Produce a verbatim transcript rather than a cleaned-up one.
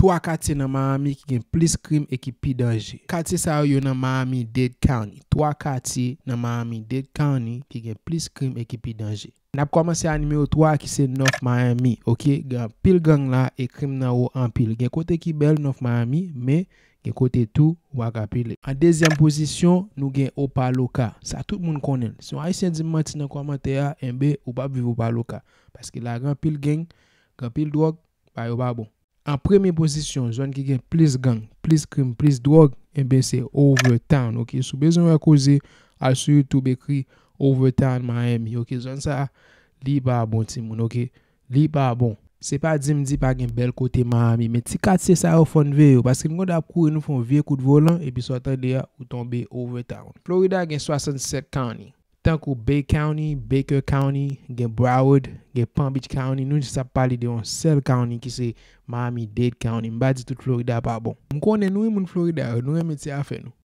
Twa katye nan Miami ki gen plis krim e ki pi danje. Katye sa yo, yo nan Miami-Dade County. Twa katye nan Miami-Dade County ki gen plis krim e ki pi danje. N ap kòmanse a nimewo twa ki se North Miami, oke? Gen anpil gang la e krim nan wo anpil. Gen kote ki bèl North Miami, men gen kote tou w pa ka pile. An dezyèm pozisyon, nou gen Opa-locka. Sa tout moun konnen l. Si yon Ayisyen di m manti nan kòmantè a, enben, ou p ap viv Opa-locka. Paske la gen anpil gang, gen anpil dwòg, bagay yo pa bon. An premye pozisyon, zòn ki gen plis gang, plis krim, plis dwòg, enben se Overtown, oke? Si w bezwen wè koze, al sou YouTube, ekri Overtown Miami, oke? Zòn sa a, li pa bon, timoun, oke? Li pa bon. Se pa di m di pa gen bèl kote Miami, men ti katye sa yo fò n veye yo, paske m konn ap kouri, nou fè yon vye kout volan, epi sa w tande a, ou tonbe Overtown. Florida gen swasannsèt county. Tankou Bay County, Baker County, gen Broward, gen Palm Beach County. Nou jis ap pale de yon sèl county ki se Miami-Dade County. M pa di tout Florida pa bon. M konnen nou, wi, moun Florida yo, nou renmen ti afè nou.